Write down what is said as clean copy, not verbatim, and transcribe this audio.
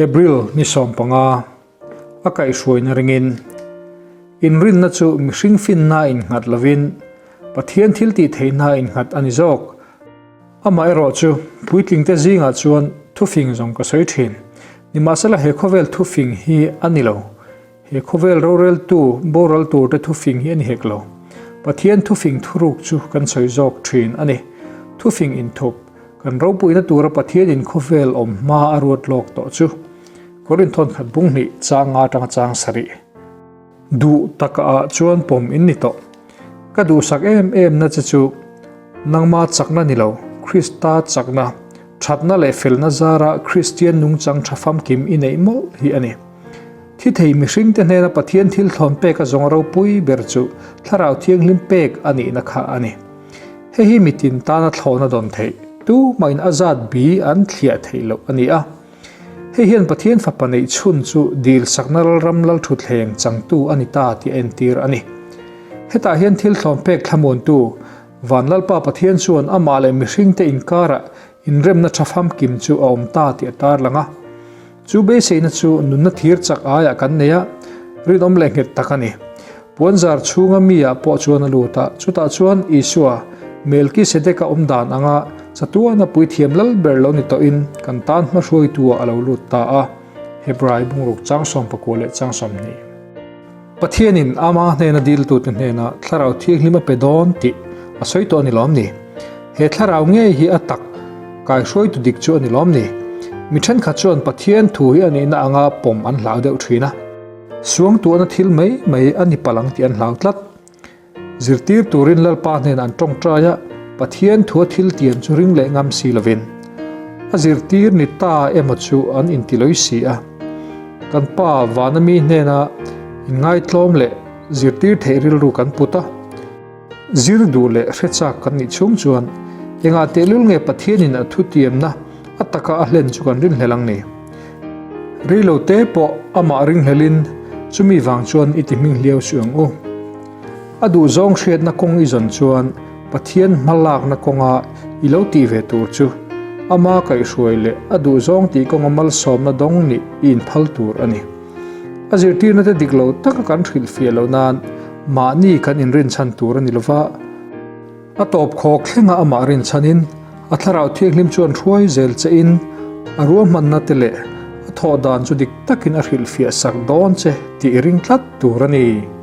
April ni 15 a kaihhruaina ringin, inrinna chu mihring finna innghat lovin Pathian thiltih theihna innghat a ni zawk. Amaherawhchu, puitlingte zingah chuan thufing zawng ka sawi thin. Nimahsela he khawvel thufing hi a ni lo. He khawvel roreltu boral turte thufing hi a ni hek lo. Pathian thufing thuruk chu kan sawi zawk thin a ni. Thufing inthup, kan ropuina tura Pathianin khawvel awm hma a ruat lawk tawh chu Korinth khat bung hnih chang nga atanga chang sarih duh takah chuan pawm in ni tawh. Ka duhsak em em na che chu nangma chakna ni lo, Krista chakna, thatna leh felna zara Kristian nungchang tha famkim i neih mawlh hi a ni. Thi thei mihringte hnena Pathian thil thlawn pek a zawng ropui ber chu Thlarau Thianghlim pek a nihna kha a ni. Hei hi mitin tana thlawhna dawn theih, tumahin a zat bi an thliah theih loh a ni a. Hei hian Pathian Fapa neih chhun chu dil sakna lalram lalthutthleng changtu a ni ta tih a entir a ni. Hetah hian thil thlawn pek thlamuantu Van Lalpa Pathian chuan amah leh mihringte inkarah inremna tha famkim chu a awm ta tih a tarlang a. Chu beiseina chu nunna thir chak aiah kan nei a, rinawm leh nghet tak a ni. Puanzar chhunga mi ah pawh chuan a lut a, chutah chuan Isua, Melkisedeka awm dan anga chatuana puithiam lal ber lo ni tawhin kan tan hmahruaitu ah a lo lut ta a, Hebrai bungruk chang 19 leh chang 20. Pathianin ama hnena diltute hnena Thlarau Thianghlim a pe dawn tih a sawi tawh a ni lawm ni? He thlarau ngei hi a tak kaihruaitu dik chu a ni lawm ni? Mi thenkhat chuan Pathian thu hi a nihna anga pawm an hlau deuh thin a. Suangtuahna thil mai mai a ni palh ang tih an hlau tlat. Zirtir turin Lalpa hnenah an tawngtai a, Pathian thua thil tiam chu ring leh ngam si lovin a zirtir ni ta emaw chu an inti lawih si a. Kan Pa vana mi hnena inngaitlawm leh zirtir theih rilru kan put a. Zir duh leh hre chak kan nih chhung chuan engah tehlul nge Pathianin a thutiamna a taka a hlen chu kan rinhlel ang ni? Rilo te pawh amah ringhlelin chumi vang chuan i ti hming hliau suh ang u. A duhzawng hriatna kawng i zawn chuan Pathian hmalakna kawnga i lo tih ve tur chu ama kaihhruai leh a duhzawng tih kawnga malsawmna dawng nih i inphal tur a ni. A zirtirna te dik lo taka kan hrilhfiah loh nan mahni kan inrinchhan tur a ni lova, a tawp khawk thlenga amah rinchhanin a thlarau thianghlim chuan hruai zel chein a ruahmanna te leh a thawh dan chu dik takin a hrilhfiah sak dawn che tih i ring tlat tur a ni.